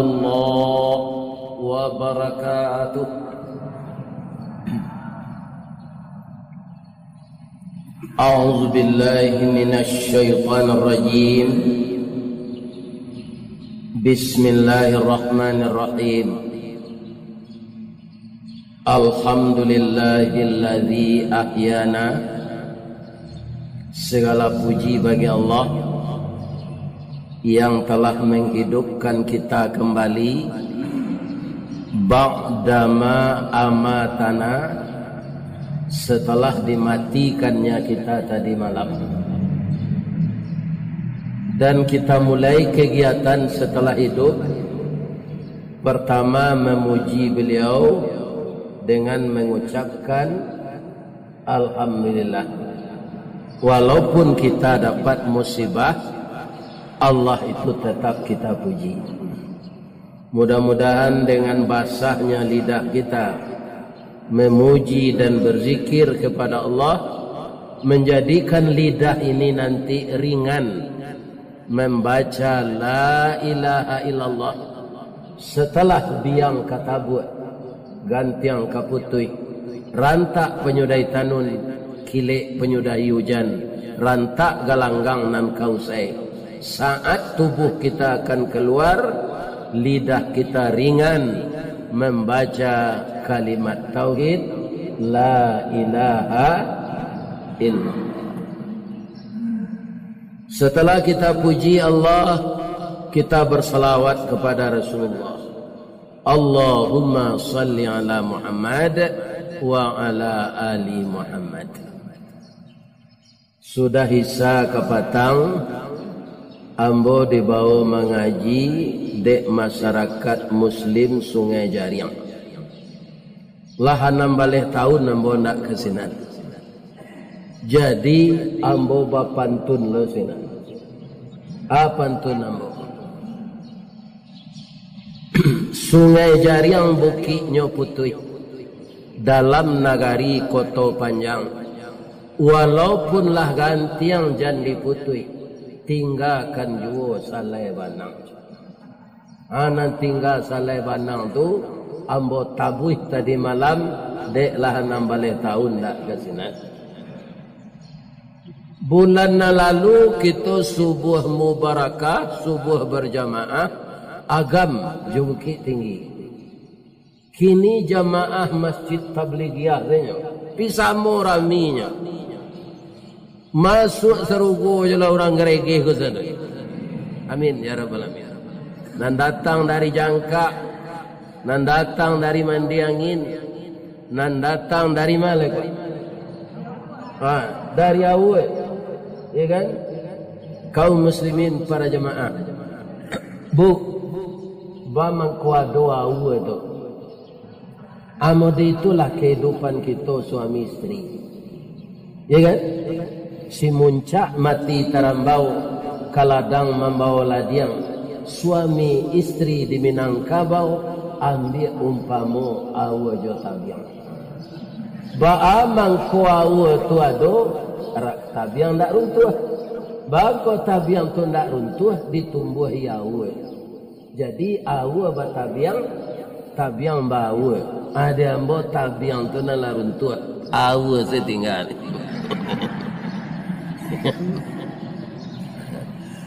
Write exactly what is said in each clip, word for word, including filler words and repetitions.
الله وبركاته. أعوذ بالله من الشيطان الرجيم. بسم الله الرحمن الرحيم. Alhamdulillahilladzi ahyana. Segala puji bagi Allah yang telah menghidupkan kita kembali, ba'dama amatana, setelah dimatikannya kita tadi malam. Dan kita mulai kegiatan setelah hidup, pertama memuji beliau dengan mengucapkan Alhamdulillah. Walaupun kita dapat musibah, Allah itu tetap kita puji. Mudah-mudahan dengan basahnya lidah kita memuji dan berzikir kepada Allah, menjadikan lidah ini nanti ringan membaca la ilaha illallah. Setelah biang ka tabuak, gantiang ka putuih, rantak panyudahi tanun, kilek panyudahi ujan, rantak galanggang nan ka usai. Saat tubuh kita akan keluar, lidah kita ringan membaca kalimat tauhid, la ilaha illallah. Setelah kita puji Allah, kita bersalawat kepada Rasulullah. Allahumma salli ala Muhammad wa ala ali Muhammad. Sudah Isya kapatang, ambo dibawa mangaji dek masyarakat Muslim Sungai Jariang. Lah anam baleh tahun ambo ndak ka sinan. Jadi, ambo bapantun lo sinan. A pantun ambo. Sungai Jariang bukiknyo putuih, dalam nagari Koto Panjang. Walaupun lah gantiang jan diputuih, tinggakan juo salai banang. Ha, nan tingga salai banang tu, ambo tabuih tadi malam, dek lah anam baleh tahun ndak ka sinan. Bulan nan lalu, kito subuah mubarakah, subuah berjamaah, Agam jo Bukittinggi. Kini jamaah Masjid Tablighiyah sajo, pi samo raminyo. Masuak sarugo jo lah urang Garegeh ko sado. Amin, ya rabbal alamin. Nan datang dari Jangkak, nan datang dari Mandi Angin, nan datang dari ma lai ko? Ha, dari Aua. Ya kan? Kaum muslimin para jamaah. Bu, ba mangko ado Aua tu. Amode itulah kehidupan kito suami isteri. Ya kan? Si muncak mati tarambau, ka ladang mambawa ladiang, suami isteri di Minangkabau, ambiak umpamo Aua jo tabiang. Baa mangko Aua tu ado, ra-, tabiang ndak runtuah. Baa mangko tabiang tu ndak runtuah, ditumbuahi Aua. Jadi, Aua batabiang, tabiang ba-Aua. Ado ambo tabiang tu nan lah runtuah, Aua satingga.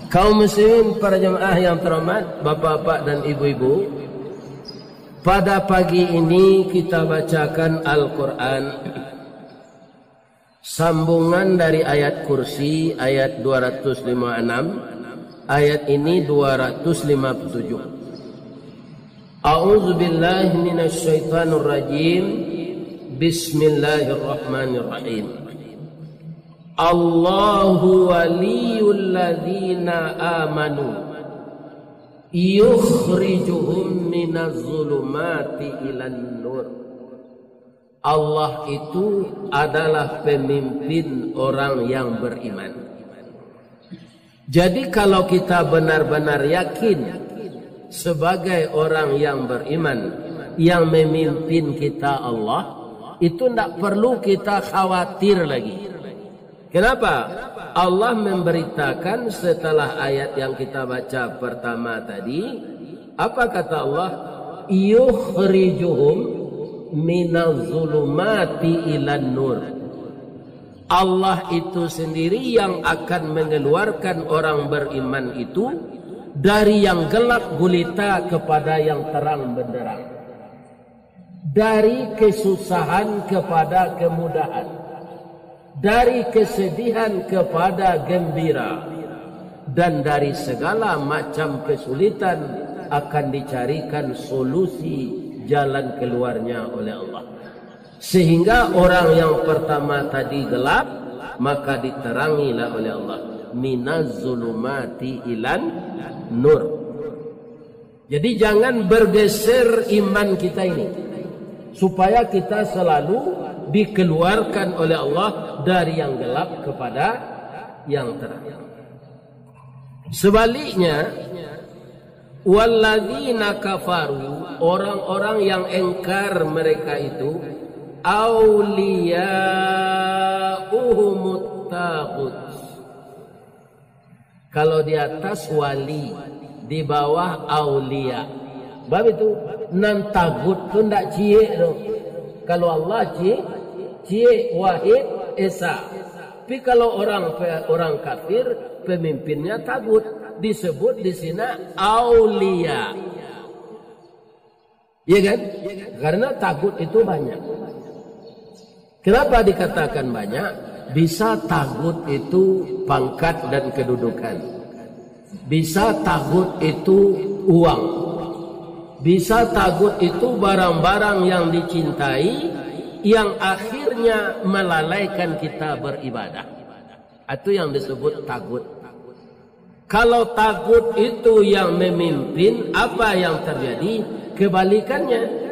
Kaum muslimin, para jamaah yang terhormat, bapak-bapak dan ibu-ibu, pada pagi ini kita bacakan Al-Quran. Sambungan dari ayat Kursi, ayat dua ratus lima puluh enam, ayat ini dua ratus lima puluh tujuh. A'udzubillahi minasyaitonirrajim. Bismillahirrahmanirrahim. Allahu waliyul ladzina amanu, yukhrijuhum minaz zulumati ilan nur. Allah itu adalah pemimpin orang yang beriman. Jadi, kalau kita benar-benar yakin sebagai orang yang beriman, yang memimpin kita Allah, itu ndak perlu kita khawatir lagi. Kenapa? Allah memberitakan setelah ayat yang kita baca pertama tadi, Apa kata Allah? "Yukhrijuhum minaz zulumati ilan nur." Allah itu sendiri yang akan mengeluarkan orang beriman itu dari yang gelap gulita kepada yang terang benderang, dari kesusahan kepada kemudahan, dari kesedihan kepada gembira, dan dari segala macam kesulitan akan dicarikan solusi, jalan keluarnya oleh Allah. Sehingga orang yang pertama tadi gelap, maka diterangilah oleh Allah. "Minaz zulumati ilan nur." Jadi, jangan bergeser iman kita ini, supaya kita selalu dikeluarkan oleh Allah dari yang gelap kepada yang terang. Sebaliknya, "Walladzina kafaru," orang-orang yang engkar mereka itu, "auliya'uhumut taghut." Kalau di atas wali, di bawah aulia. Bab itu, nan tagut tu ndak ciek tu. Kalau Allah ciek, ciek, Wahid, Esa. Tapi kalau orang pe-, orang kafir, pemimpinnya tagut, disebut di sini aulia. Iya kan? Karena tagut itu banyak. Kenapa dikatakan banyak? Bisa tagut itu pangkat dan kedudukan. Bisa tagut itu uang. Bisa tagut itu barang-barang yang dicintai, yang akhirnya melalaikan kita beribadah. Itu yang disebut tagut. Kalau tagut itu yang memimpin, apa yang terjadi? Kebalikannya.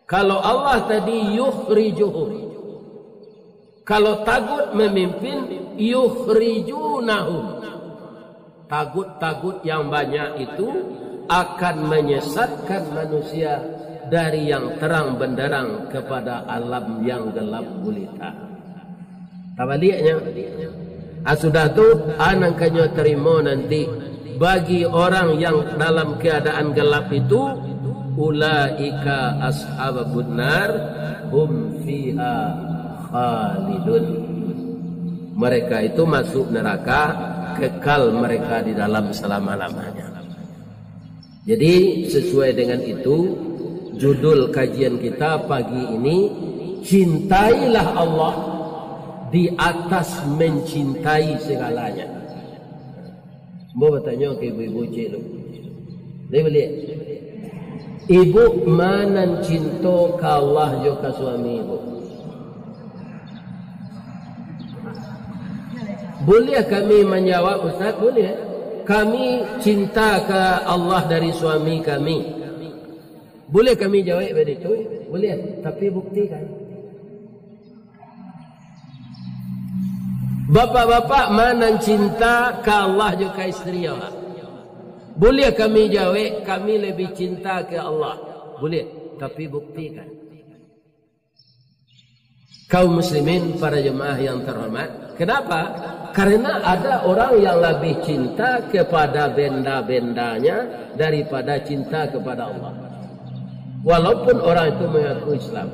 Kalau Allah tadi, "Yukhrijuhum." Kalau tagut memimpin, "Yukhrijunahum." Tagut-tagut yang banyak itu akan menyesatkan manusia dari yang terang benderang kepada alam yang gelap gulita. Tabaliaknyo, ah, sudah tu, ah, nan kanyo tarimo nanti, bagi orang yang dalam keadaan gelap itu, "Ulaika ashabun nar, hum fiha khalidun." Mereka itu masuk neraka, kekal mereka di dalam selama-lamanya. Jadi, sesuai dengan itu, judul kajian kita pagi ini, "Cintailah Allah di atas mencintai segalanya." Ambo batanyo ka ibu-ibu ciek tu. Dia baliak. Ibu, ma nan cinto ka Allah jo ka suami ibu? Buliah kami manjawab, Ustaz? Buliah. Kami cinta ka Allah dari suami kami. Buliah kami jawab baitu? Buliah, tapi buktikan. Bapak-bapak, ma nan cinta ka Allah jo ka isteri awak? Buliah kami jawab, kami lebih cinta ka Allah. Buliah, tapi buktikan. Kaum muslimin, para jemaah yang terhormat, kenapa? Karena ada orang yang lebih cinta kepada benda-bendanya daripada cinta kepada Allah. Walaupun orang itu mengaku Islam.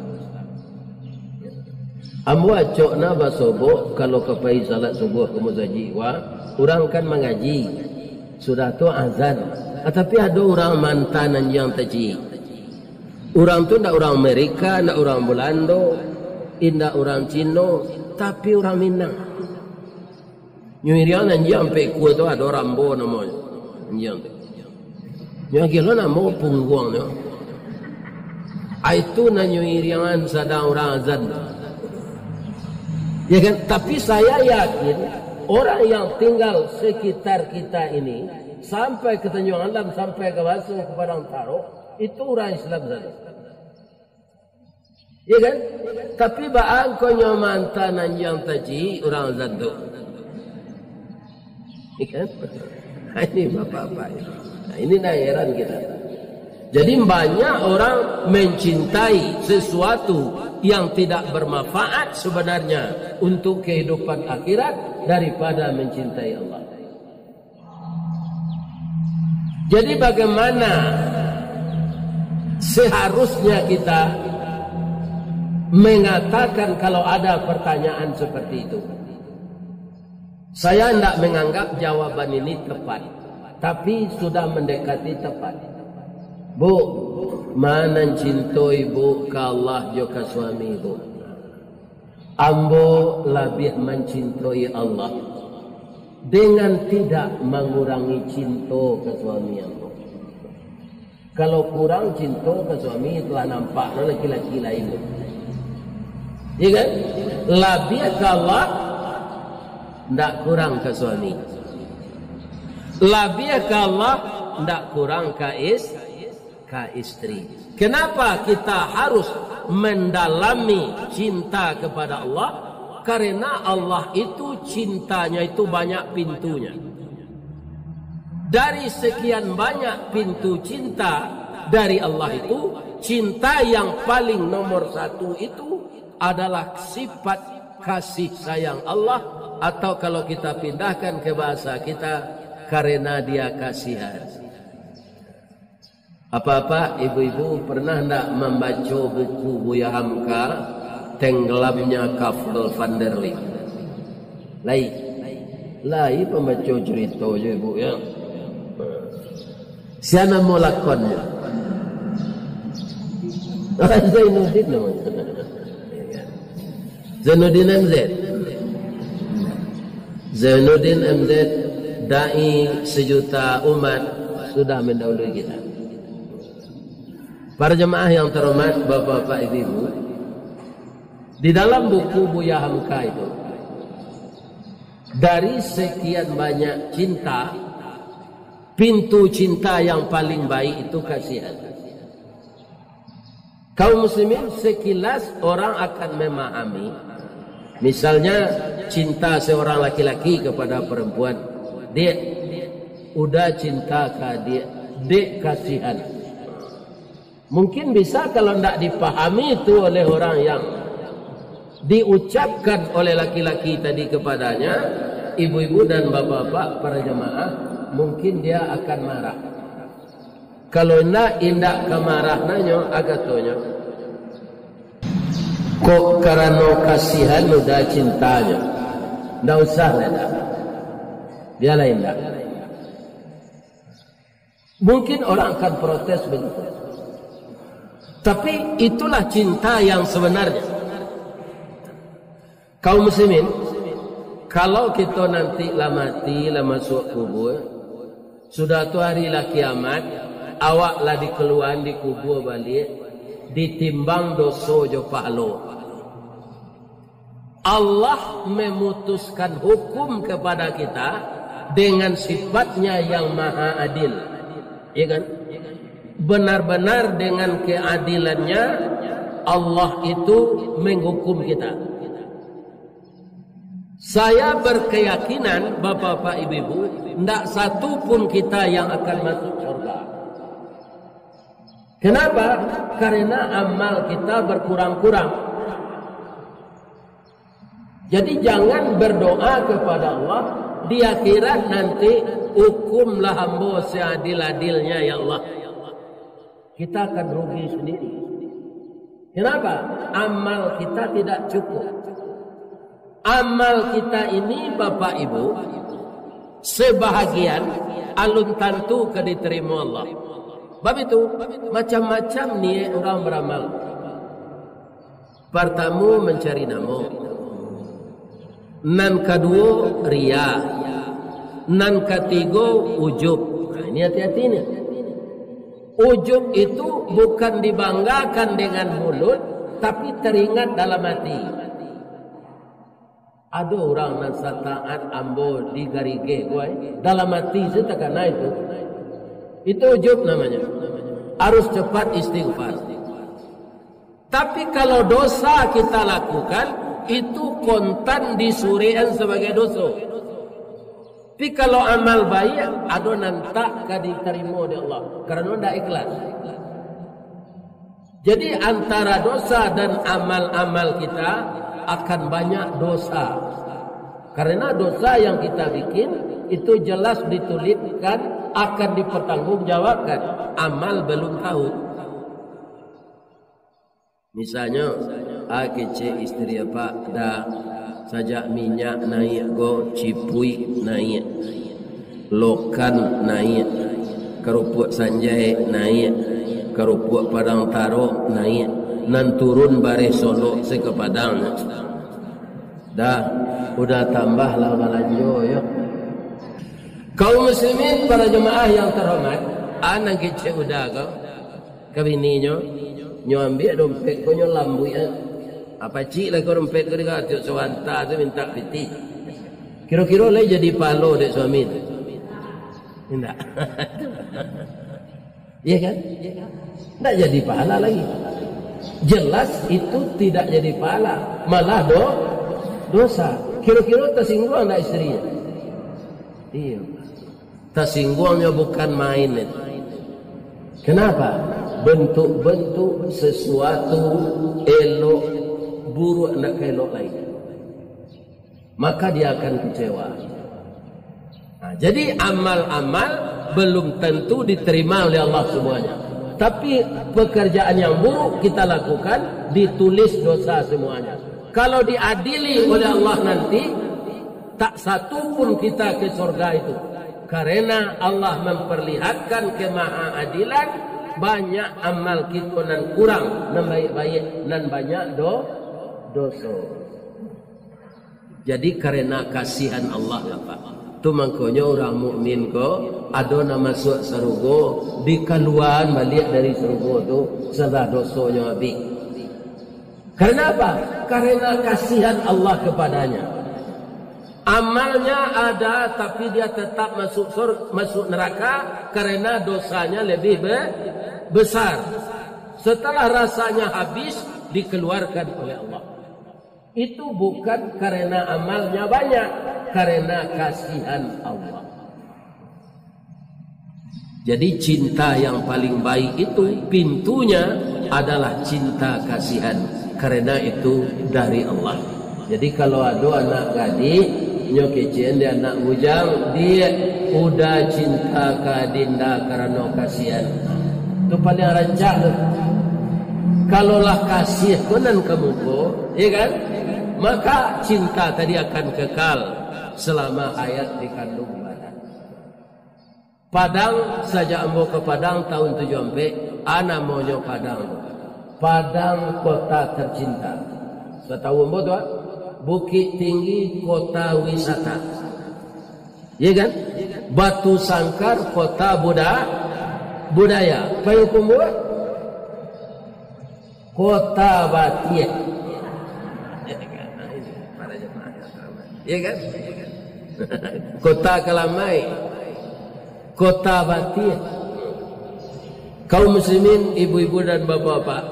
Ambo acok nah basobok, kalau ka pai salat subuh ka musajik, wah, urang kan mangaji. Sudah tu azan. Ah, tapi ado urang manta nan anjiang taciek. Urang tu ndak urang Amerika, ndak urang Belando, indak urang Cino, tapi urang Minang. Nyo iriang nan anjiang ampek ekua tu ado Rambo namonyo. Anjiang tu. Nyo agiah lo namo pungguangnyo. Ai tu nan nyo iriangan sadang urang azan tu. Ya kan? Tapi saya yakin, orang yang tinggal sekitar kita ini, sampai ke Tanjuang Alam, sampai ke Baso, ke Padang Taro, itu urang Islam sajo. Ya kan? Tapi baa angkonyo manta nan anjiang taciek urang azan tu? Ya kan? Ini bapak-bapak. Nah, ini nah heran kita. Jadi, banyak orang mencintai sesuatu yang tidak bermanfaat sebenarnya untuk kehidupan akhirat daripada mencintai Allah. Jadi, bagaimana seharusnya kita mengatakan kalau ada pertanyaan seperti itu? Saya ndak menganggap jawaban ini tepat, tapi sudah mendekati tepat. Bu, ma nan cinto ibu ka Allah jo ka suami, Bu? Ambo labiah mancintoi Allah, dengan tidak mangurangi cinto ka suami ambo. Kalau kurang cinto ka suami, lah nampak lo laki-laki lain tu. Ya kan? Labiah ka Allah, ndak kurang ka suami. Labiah ka Allah, ndak kurang ka is-, ka istri. Kenapa kita harus mendalami cinta kepada Allah? Karena Allah itu cintanya itu banyak pintunya. Dari sekian banyak pintu cinta dari Allah itu, cinta yang paling nomor satu itu adalah sifat kasih sayang Allah, atau kalau kita pindahkan ke bahasa kita, karena Dia kasihan. Apak-apak, ibu-ibu, pernah ndak mambaco buku Buya Hamka, Tenggelamnya Kapal Van der Lek? Lai. Lai pambaco carito jo ibu, ya. Sia namo lakonnyo? Zainuddin namonyo. Zainuddin M Z. Zainuddin M Z, dai sejuta umat, sudah mendahului kita. Para jemaah yang terhormat, bapak-bapak, ibu-ibu, di dalam buku Buya Hamka itu, dari sekian banyak cinta, pintu cinta yang paling baik itu kasihan. Kaum muslimin, sekilas orang akan memahami, misalnya cinta seorang laki-laki kepada perempuan, "Dek, Uda cinta ka adiak, Dek kasihan." Mungkin bisa kalau ndak dipahami itu oleh orang yang diucapkan oleh laki-laki tadi kepadanya, ibu-ibu dan bapak-bapak para jemaah, mungkin dia akan marah. Kalau indak, indak ka marah nanyo, a katonyo, "Kok karano kasihan Uda cintanyo? Ndak usah lah, dah. Bialah indak." Mungkin orang akan protes begitu. Tapi itulah cinta yang sebenarnya. Kaum muslimin, kalau kito nanti lah mati, lah masuak kubua, sudah tu hari lah kiamat, awak lah dikaluaan di kubua baliak, ditimbang doso jo pahalo. Allah memutuskan hukum kepada kita dengan sifat-Nya yang maha adil. Ya kan? Benar-benar dengan keadilan-Nya, Allah itu menghukum kita. Saya berkeyakinan, bapak-bapak, ibu-ibu, ndak satu pun kita yang akan masuk surga. Kenapa? Karena amal kita berkurang-kurang. Jadi, jangan berdoa kepada Allah, "Di akhirat nanti, hukumlah ambo seadil-adilnya, ya Allah." Kita akan rugi sendiri. Kenapa? Amal kita tidak cukup. Amal kita ini, Bapak Ibu, sebahagian alun tantu ka diterima Allah. Sebab itu, macam-macam niat urang beramal. Partamo, mancari namo. Nan kaduo, riya. Nan katigo, ujub. Nah, ini hati-hati ni. Ujub itu bukan dibanggakan dengan mulut, tapi teringat dalam hati. Ado urang nan sataat ambo di garigeh ko, eh, dalam ati se takana itu. Itu ujub namanya. Harus cepat istighfar. Tapi kalau dosa kita lakukan, itu kontan disurekan sebagai dosa. Tapi kalau amal baik, ado nan tak ka ditarimo dek Allah, karena ndak ikhlas. Jadi, antara dosa dan amal-amal kita akan banyak dosa. Karena dosa yang kita bikin itu jelas dituliskan akan dipertanggungjawabkan. Amal belum tahu. Misalnyo, a kecek istri apak, dah, sajak minyak naiak ko, cipuik naiak, lokan naiak, karupuak sanjai naiak, karupuak padang tarok naiak, nan turun bareh Solok se ka Padang. Dah, udah tambah lah balanjo yo. Kaum muslimin, para jamaah yang terhormat, a nan kecek udah ko, ka bininyo, nyo ambiak dompet ko, nyo lambuik, eh. Apa cik lah ko dompet ko, dikatiok sawanta tu minta pitih. Kiro-kiro lai jadi palo dek suami tu? Indak. Iya kan? Ndak jadi pahala lagi. Jelas itu tidak jadi pahala, malah do, dosa. Kiro-kiro tersinggung ndak istrinya? Iya. Tasingguangnyo bukan main itu. Kenapa? Bentuk-bentuk sesuatu elok, buruak, ndak ka elok lai. Maka dia akan kecewa. Nah, jadi amal-amal belum tentu diterima oleh Allah semuanya. Tapi pekerjaan yang buruk kita lakukan, ditulis dosa semuanya. Kalau diadili oleh Allah nanti, tak satu pun kita ke sorga itu. Karena Allah memperlihatkan kemahaadilan, banyak amal kita nan kurang, nan baik-baik, nan banyak do, dosa. Jadi, karena kasihan Allah lah, Pak. Tu mangkonyo urang mukmin ko, ado nan masuak sarugo, dikaluaan baliak dari sarugo tu, salah dosonyo abih. Karena apa? Karena kasihan Allah kepadanya. Amalnya ada, tapi dia tetap masuk sur-, masuk neraka karena dosanya lebih be-, besar. Setelah rasanya habis, dikeluarkan oleh Allah. Itu bukan karena amalnya banyak, karena kasihan Allah. Jadi, cinta yang paling baik itu pintunya adalah cinta kasihan, karena itu dari Allah. Jadi, kalau ado anak gadih, nyo kecekan dek anak bujang, "Diak, udah cinta ka dinda karano kasihan." Tu paling rancak tu. Kalau lah kasih ko nan ka muko, ya kan? Maka cinta tadi akan kekal selama hayat di kandung badan. Padang, sajak ambo ka Padang tahun tujuah ampek, a namonyo Padang tu. Padang kota tercinta. Satahu ambo tu, ah, Bukittinggi kota wisata. Ya kan? Batu Sangkar kota buda-, budaya. Payokumbuah, kota Batiah. Ya kan? Kota Kalamai. Kota Batiah. Kaum muslimin, ibu-ibu dan bapak-bapak,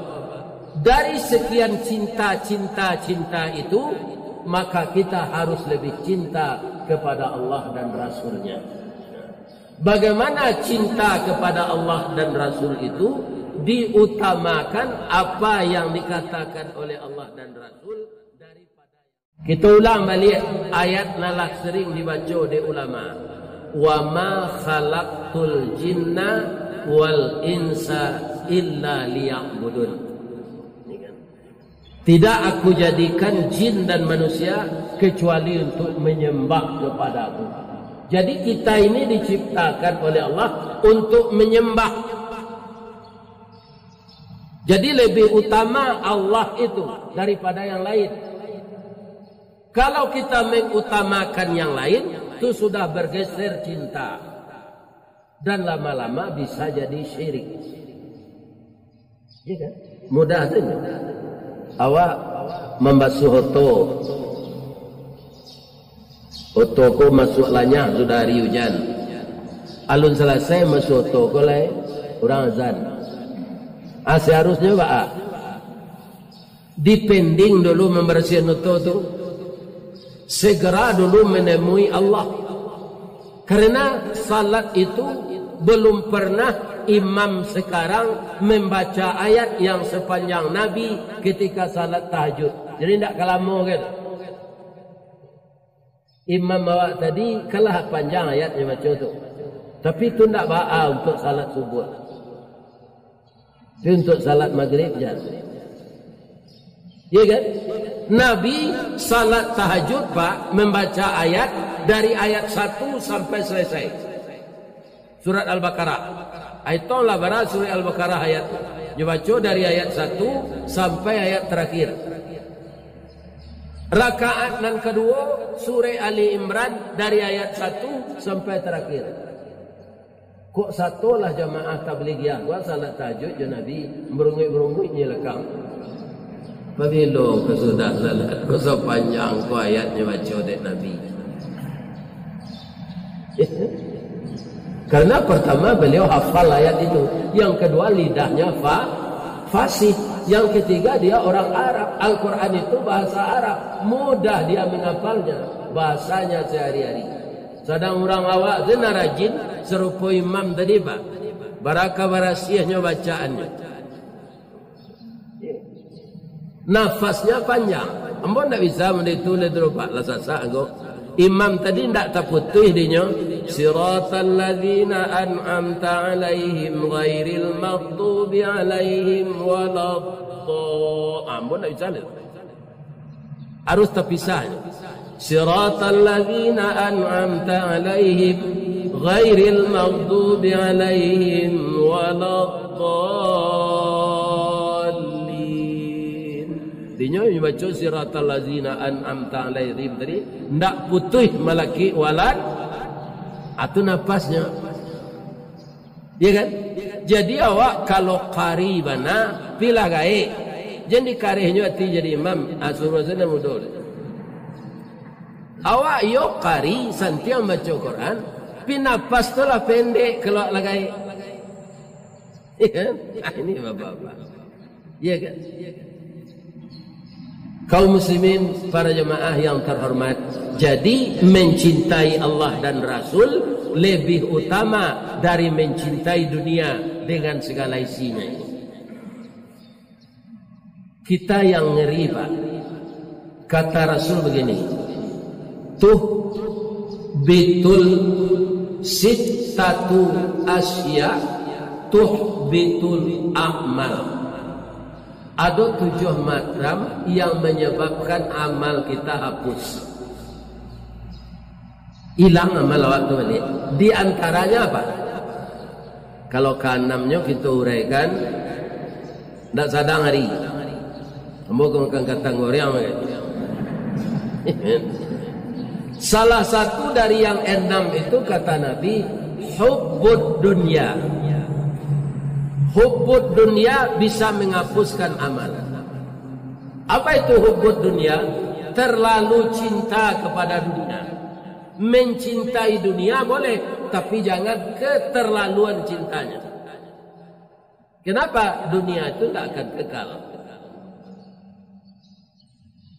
dari sekian cinta, cinta, cinta itu, maka kita harus lebih cinta kepada Allah dan Rasul-Nya. Bagaimana cinta kepada Allah dan Rasul itu diutamakan apa yang dikatakan oleh Allah dan Rasul daripada Kito ulang baliak ayat nan lah sering dibaco dek ulama, "Wa ma khalaqtul jinna wal insa illa liya'budun." Tidak Aku jadikan jin dan manusia kecuali untuk menyembah kepada Aku. Jadi, kita ini diciptakan oleh Allah untuk menyembah. Jadi, lebih utama Allah itu daripada yang lain. Kalau kita mengutamakan yang lain, tu sudah bergeser cinta. Dan lama-lama bisa jadi syirik. Iya kan? Mudah saja. Awak mambasuah oto. Oto ko masuak lanyah sudah ari ujan. Alun salasai masuak oto ko lai, urang azan. Ah, seharusnyo baa? Dipending dulu mambarasiahan oto tu. Segera dulu menemui Allah. Karena salat itu belum pernah imam sekarang membaca ayat yang sepanjang Nabi ketika salat tahajud. Jadi, ndak ka lamo kan? Imam awak tadi kalah panjang ayat nyo baco tu. Tapi itu ndak baa untuk salat subuh. Tapi untuk salat magrib, jan. Iya kan? Nabi salat tahajud, Pak, membaca ayat dari ayat satu sampai selesai. Surat Al-Baqarah. Ai tong lah bara surat Al-Baqarah ayat tu. Nyo baco dari ayat satu sampai ayat terakhir. Rakaat nan kaduo, surat Ali Imran dari ayat satu sampai terakhir. Kok sato lah jamaah tabligiyah ko salat tahajud jo Nabi, merunguik-merunguik nyo lakang. Pabilo ko sudah salat, ko sapanjang ko ayat nyo baco dek Nabi. Karena pertama beliau hafal ayat itu, yang kedua lidahnya fa-, fasih, yang ketiga dia orang Arab. Al-Quran itu bahasa Arab, mudah dia menghafalnya, bahasanya sehari-hari. Sadang urang awak tu nan rajin, sarupo imam tadi, Pak. Baraka barasiahnyo bacaannyo. Nafasnya panjang. Ambo ndak bisa mode tu lai tu, Pak. Lah sasak ko. Imam tadi ndak taputuih dinyo. Siratal ladzina an'amta 'alaihim ghairil maghdubi 'alaihim waladdha-, Ambo ndak bisa lai. Harus tapisah. Siratal ladzina an'amta 'alaihim ghairil maghdubi 'alaihim waladdallin. Dinyo baco siratal ladzina an'amta 'alaihim tadi, ndak putuih malakik walad, atu napasnyo. Iya kan? Jadi awak kalau qari bana, pilah gaek. Jan dikarihnyo ati jadi imam, ah, suruah sana mudo. Awak iyo qari, santiang baco Quran, pi napas tu lah pendek, kalau lah gaek. Iya kan? Ah, ini bapak-bapak. Iya kan? Kaum muslimin, para jemaah yang terhormat, jadi mencintai Allah dan Rasul lebih utama dari mencintai dunia dengan segala isinya ini. Kita yang ngeri, Pak. Kata Rasul begini, "Tuh bitul sittatu asya, tuh bitul amal." Ado tujuah macam yang menyebabkan amal kita hapus. Ilang amal awak tu baliak. Di antaranya apa? Kalau kaanamnyo kito uraikan, ndak sadang ari. Ambo ka makan katang goreang bagai. Salah satu dari yang enam itu, kata Nabi, hubbud dunya. Hubbud dunya bisa menghapuskan amal. Apa itu hubbud dunya? Terlalu cinta kepada dunia. Mencintai dunia boleh, tapi jangan keterlaluan cintanya. Kenapa? Dunia itu tak akan kekal.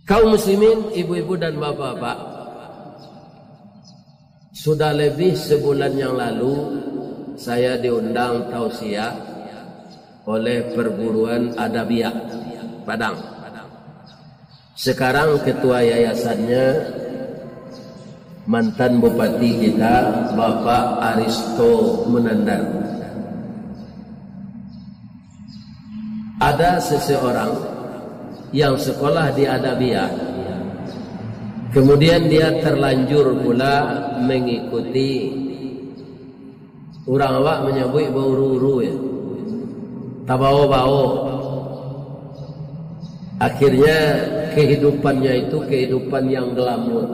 Kaum muslimin, ibu-ibu dan bapak-bapak, sudah lebih sebulan yang lalu, saya diundang tausiah oleh Perguruan Adabiah Padang. Sekarang ketua yayasannya mantan bupati kita, Bapak Aristo Munandar. Ada seseorang yang sekolah di Adabiah, kemudian dia terlanjur pula mengikuti urang awak manyabuik bauru-uru, ya. Tabawo-bawo. Akhirnya, kehidupannya itu kehidupan yang glamor.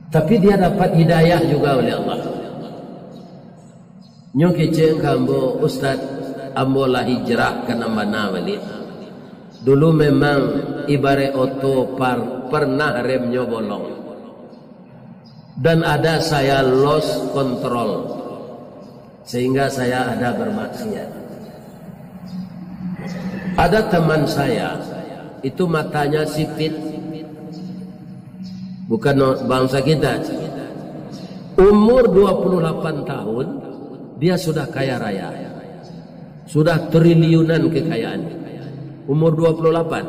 Tapi dia dapat hidayah juga oleh Allah. Nyo kecek ka ambo, "Ustaz, ambo lah hijrah ka nan bana baliak. Dulu memang ibarat oto par-, pernah remnyo bolong. Dan ada saya lost control, sehingga saya ada bermaksiat." Ada teman saya, itu matanya sipit. Bukan o-, bangsa kita. Umur dua puluh delapan tahun, dia sudah kaya raya. Sudah triliunan kekayaan. Umur dua puluh delapan.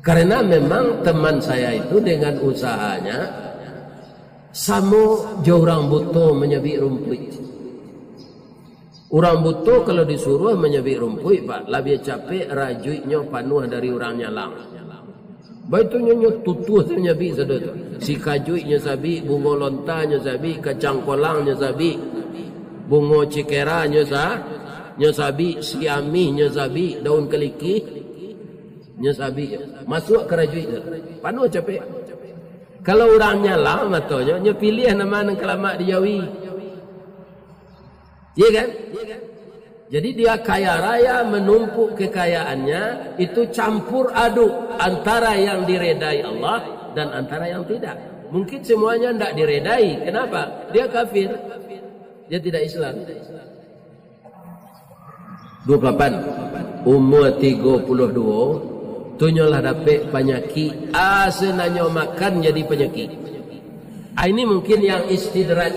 Karena memang teman saya itu dengan usahanya, Samo jo urang buto manyabik rumpuik. Urang buto kalau disuruah manyabik rumpuik, Pak, labiah capek rajuiknyo panuah dari urang nyalang. Baitu nyo, nyo tutuah tu nyabik sado tu. Sikajuiknyo sabik, bungo lontanyo sabik, kacang kolangnyo sabik, bungo cikeranyo sa-, nyo sabik, siamihnyo sabik, daun kalikih, nyo sabik. Masuak ka rajuik tu. Panuah capek. Kalau urang nyalang matonyo, nyo piliah nan ma nan ka lamak dijawi. Iya kan? Jadi dia kaya raya menumpuk kekayaannya, itu campur aduk antara yang diredai Allah dan antara yang tidak. Mungkin semuanya ndak diredai. Kenapa? Dia kafir. Dia tidak Islam. Dua puluh lapan. Umur tiga puluh dua, tu nyo lah dapek panyakik. Asa nanyo makan jadi panyakik. Ah, ini mungkin yang istidraj.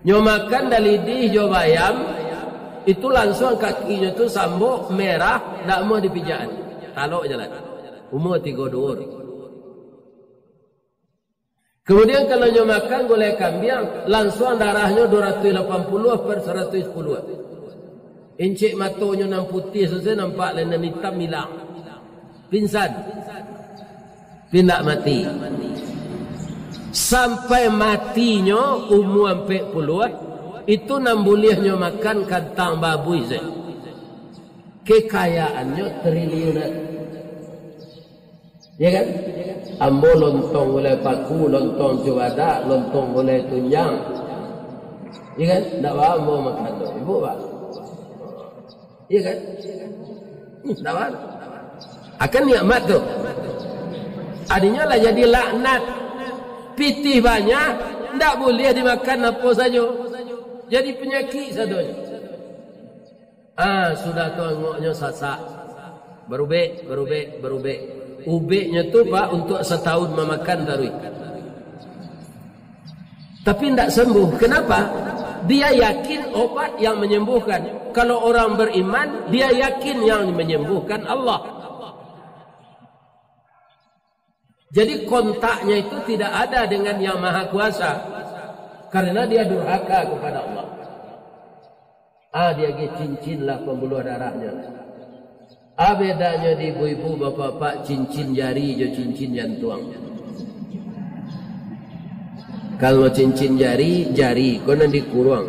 Nyo makan dalidih jo bayam, itu lansuang kakinyo tu sambok, merah, ndak amuah dipijakan. Talok jalan. Umur tiga dua. Kemudian kalau nyo makan gulai kambiang, lansuang darahnyo dua ratuih lapan puluah per saratuih sapuluah. Incik matonyo nan putiah susah nampak, lai nan itam ilang. Pingsan. Tapi ndak mati. Sampai matinyo umua ampek puluah, itu nan buliah nyo makan kantang babuih sajo. Kekayaannyo triliuner. Ya kan? Ambo lontong gulai paku, lontong cubadak, lontong gulai tunjang. Ya kan? Ndak ba ambo makan tu. Ibu ba? Iya kan? Hmm, lawan. Akan nikmat tu. Adinyo lah jadi laknat. Pitih banyak, ndak buliah dimakan apo sajo. Jadi panyakik sadonyo. Ah, sudah tu angoknyo sasak. Barubek, barubek, barubek. Ubeknyo tu, Pak, untuk satahun mamakan taruih. Tapi ndak sembuh. Kenapa? Dia yakin obat yang menyembuhkan. Kalau orang beriman, dia yakin yang menyembuhkan Allah. Jadi kontaknya itu tidak ada dengan Yang Maha Kuasa. Karena dia durhaka kepada Allah. Ah, diagiah cincin lah pambuluah darahnyo. Ah, bedanyo di ibu-ibu, bapak-bapak, cincin jari jo cincin jantuang. Kalau cincin jari, jari, ko nan dikuruang.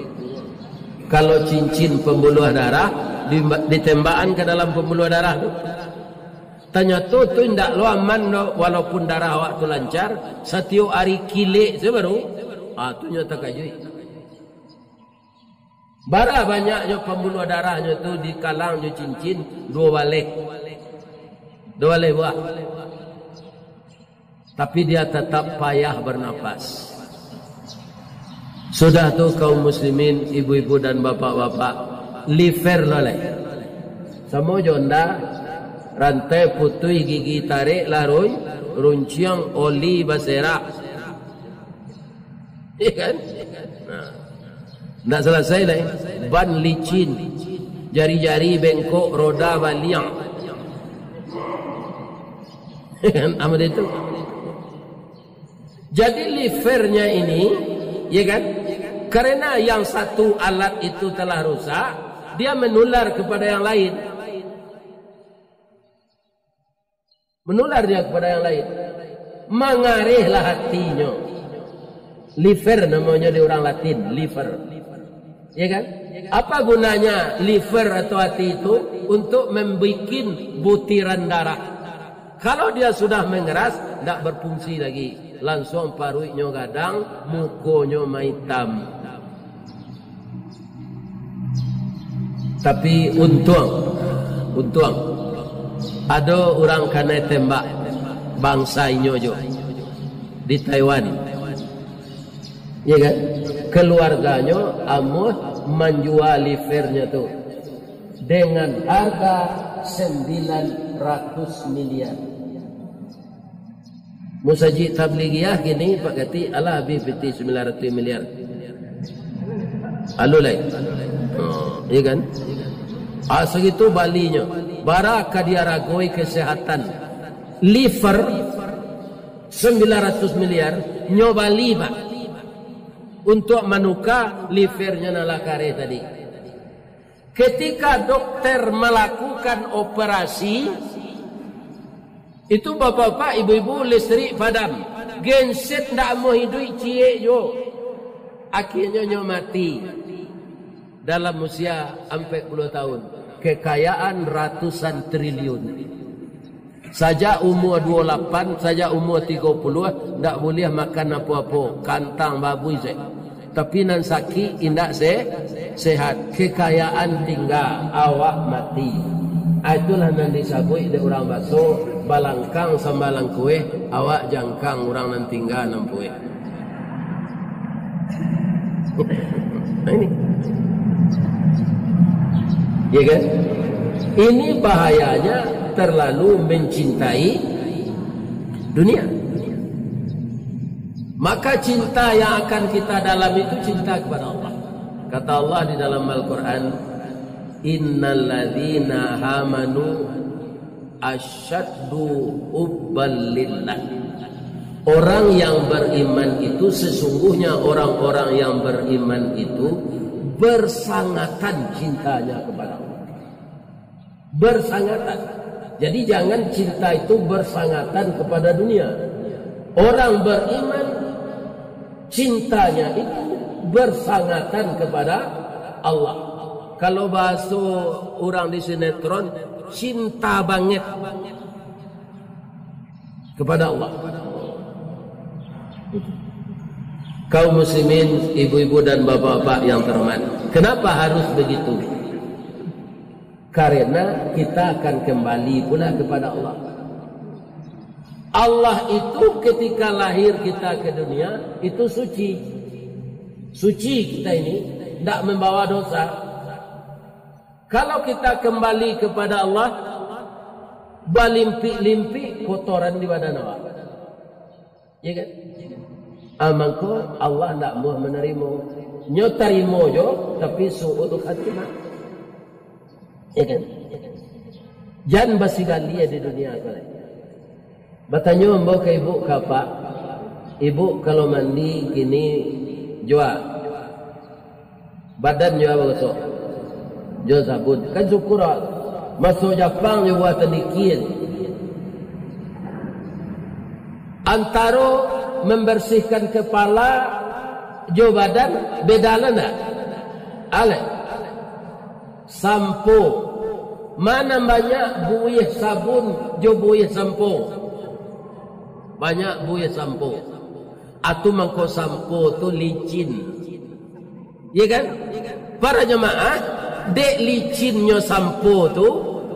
Kalau cincin pambuluah darah, di-, ditembakan ka dalam pambuluah darah tu. Tanyato tu indak lo aman doh, walaupun darah awak tu lancar, satiok ari kilek se baru, ah, tu nyo takajuik. Bara banyaknyo pambuluah darahnyo tu dikalang jo cincin, duo baleh. Duo baleh buah. Tapi dia tatap payah bernapas. Sudah tu, kaum muslimin, ibu-ibu dan bapak-bapak, liver lah lai. Samo jo onda, rantai putuih gigi tarik lah run-, runciang oli baserak. Iya kan? Nah. Ndak salasai lai. Ban licin, jari-jari bengkok, roda baliang. Iya kan? Amat itu. Jadi livernya ini, ya kan? Karena yang satu alat itu telah rusak, dia menular kepada yang lain. Menular dia kepada yang lain. Mangarehlah hatinyo. Liver namonyo di urang Latin, liver. Ya kan? Apa gunanya liver atau hati itu? Untuk membuat butiran darah. Kalau dia sudah mengeras, ndak berfungsi lagi. Lansuang paruiknyo gadang, mukonyo maitam. Tapi untuang, untuang, ado urang kanai tembak, bangsa inyo jo, di Taiwan. Ya kan? Keluarganyo amuah manjua livernyo tu dengan harga sembilan ratus miliar. Musajik Tablighiyah kini, Pak Katik, alah abih pitih sambilan ratuih miliar. Alu lai. Oh, iya kan? Ah, sagitu balinyo. Bara ka diaragoi kesehatan. Liver, Sambilan ratus miliar, nyo bali, Pak, untuak manuka livernyo nan lah kareh tadi. Ketika dokter malakukan operasi, itu bapak-bapak, ibu-ibu, listrik padam. Genset ndak amuah iduik ciek juo. Akhirnyo nyo mati dalam usia ampek puluah tahun. Kekayaan ratusan triliun. Sajak umua duo lapan, sajak umua tigo puluah, ndak buliah makan apo-apo, kantang babuih se. Tapi nan sakik indak se-, sehat. Kekayaan tingga, awak mati. Ah, itulah nan disabuik dek urang baso, balangkang sambalang kueh, awak jangkang urang nan tingga nan pueh. Nah, ini. Ya kan? Ini bahayanya terlalu mencintai dunia. Maka cinta yang akan kita dalam itu cinta kepada Allah. Kata Allah di dalam Al-Quran, "Innalladzina amanu asyaddu hubban lillah." Orang yang beriman itu, sesungguhnya orang-orang yang beriman itu bersangatan cintanya kepada Allah. Bersangatan. Jadi, jangan cinta itu bersangatan kepada dunia. Orang beriman, cintanya itu bersangatan kepada Allah. Kalau bahaso urang di sinetron, cinta banget kepada Allah. Kaum muslimin, ibu-ibu dan bapak-bapak yang terhormat, kenapa harus begitu? Karena kita akan kembali pula kepada Allah. Allah itu ketika lahir kita ke dunia, itu suci. Suci kita ini, ndak membawa dosa. Kalau kita kembali kepada Allah, balimpik-limpik kotoran di badan awak. Ya kan? Ah, mangko Allah ndak mau menerima. Nyo tarimo jo, tapi su'ul khatimah. Ya kan? Jan basigalia di dunia ko lai. Batanyo ambo ka ibu, ka apak, "Ibu, kalau mandi kini jua badan jua bagosok jo sabun." Kan syukur awak. Maso Japang jo buatan dikian. Antaro membersihkan kepala jo badan, beda lah ndak? Alek. Sampo. Mana banyak buih sabun jo buih sampo? Banyak buih sampo. Atu mangko sampo tu licin. Ya kan? Para jamaah, dek licinnyo sampo tu,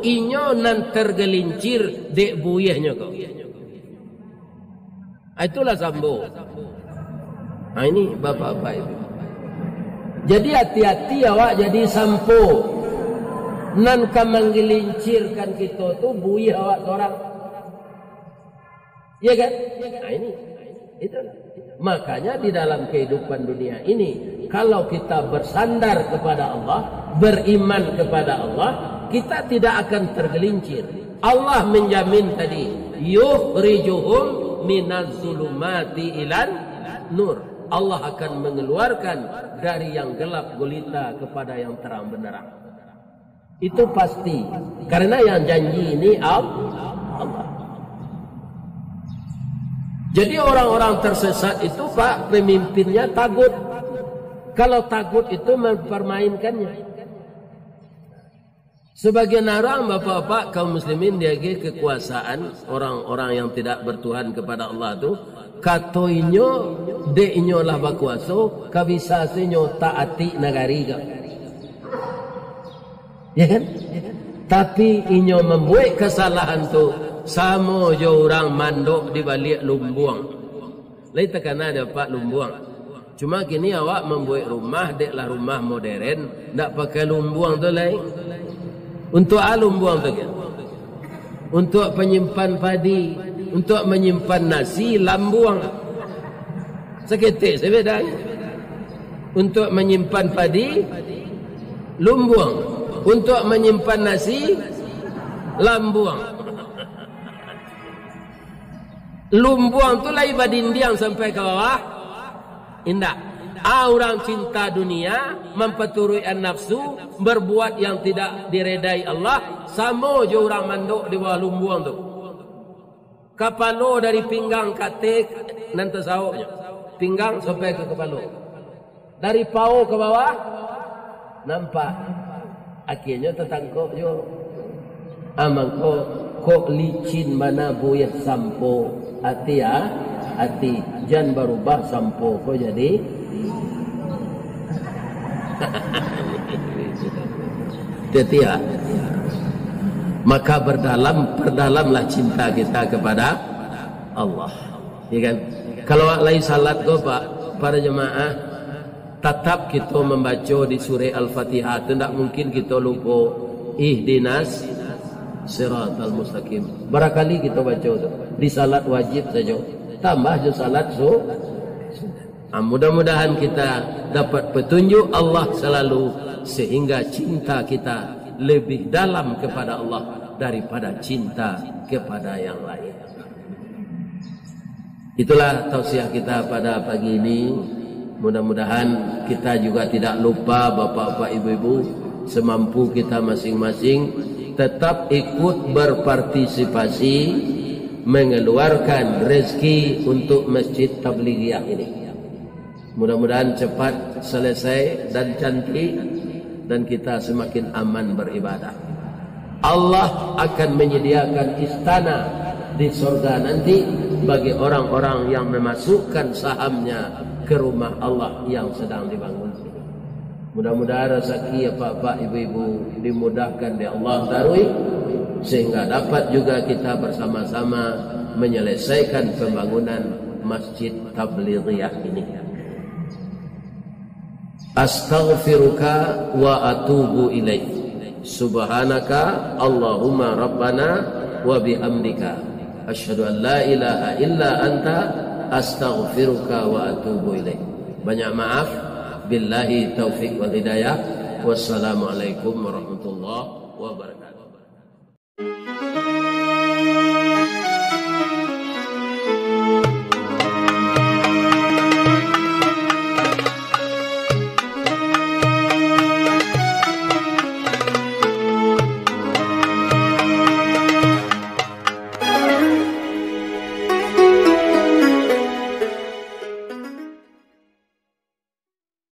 inyo nan tergelincir dek buihnyo ko. Ah, itulah sampo. Ah, ini bapak-bapak itu. Jadi hati-hati awak jadi sampo. Nan ka manggelincirkan kito tu buih awak sorang. Ya kan? Ah, ini. Itulah. Makanya di dalam kehidupan dunia ini, kalau kita bersandar kepada Allah, beriman kepada Allah, kita tidak akan tergelincir. Allah menjamin tadi, "Yukhrijuhum minaz zulumati ilan nur." Allah akan mengeluarkan dari yang gelap gulita kepada yang terang benderang. Itu pasti. Karena yang janji ini Al-, Allah. Jadi orang-orang tersesat itu, Pak, pemimpinnya tagut. Kalau tagut itu mempermainkannya. Sebagian orang, bapak-bapak, kaum muslimin, diagih kekuasaan orang-orang yang tidak bertuhan kepada Allah tu, kato inyo, dek inyo lah bakuaso, ka bisa senyo taati nagari ka. Ya kan? Tapi inyo mambuek kasalahan tu samo jo urang mandok di baliak lumbuang. Lai takana dek apak lumbuang. Cuma kini awak mambuek rumah, dek lah rumah moderen, ndak pakai lumbuang tu lai. Untuak a lumbuang tu kan? Untuak panyimpan padi, untuak manyimpan nasi, lambuang. Saketek se bedanyo. Untuak manyimpan padi, lumbuang. Untuak manyimpan nasi, lambuang. Lumbuang tu lai badindiang sampai ka bawah? Indak. Ah, urang cinta dunia, mampaturuik nafsu, berbuat yang tidak diredai Allah, samo jo urang mandok di bawah lumbuang tu. Kapalo dari pinggang ka ateh nan tasawoknyo. Pinggang sampai ka kapalo. Dari pao ka bawah, nampak. Akhirnyo tatangkok juo. Ah, mangko, kok licin bana buih sampo, ati, ah, ati. Jan barubah sampo ko jadi. Hati-hati, ah. Maka berdalam, perdalamlah cinta kita kepada Allah. Ya kan? Kalau awak lai salat ko, Pak, para jemaah, tatap kito mambaco di surah Al-Fatihah tu, ndak mungkin kito lupo. Ihdinas siratal mustaqim. Barakali kito baco tu. Di salat wajib sajo. Tambah jo salat su-, sunat. Ah, mudah-mudahan kita dapat petunjuk Allah selalu, sehingga cinta kita lebih dalam kepada Allah daripada cinta kepada yang lain. Itulah tausiah kita pada pagi ini. Mudah-mudahan kita juga tidak lupa, bapak-bapak, ibu-ibu, semampu kita masing-masing, tetap ikut berpartisipasi mengeluarkan rezeki untuk Masjid Tablighiah ini. Mudah-mudahan cepat selesai dan cantik, dan kita semakin aman beribadah. Allah akan menyediakan istana di sorga nanti bagi orang-orang yang memasukkan sahamnya ke rumah Allah yang sedang dibangun. Mudah-mudahan rezeki apak-apak, ibu-ibu dimudahkan dek Allah taruih, sehingga dapat juga kita bersama-sama menyelesaikan pembangunan Masjid Tablighiah ini. Astaghfiruka wa atubu ilaik. Subhanaka Allahumma Rabbana wa bihamdika. Asyhadu an la ilaha illa anta, astaghfiruka wa atubu ilaik. Banyak maaf. Billahi taufik wal hidayah. Wassalamualaikum warahmatullahi wabarakatuh.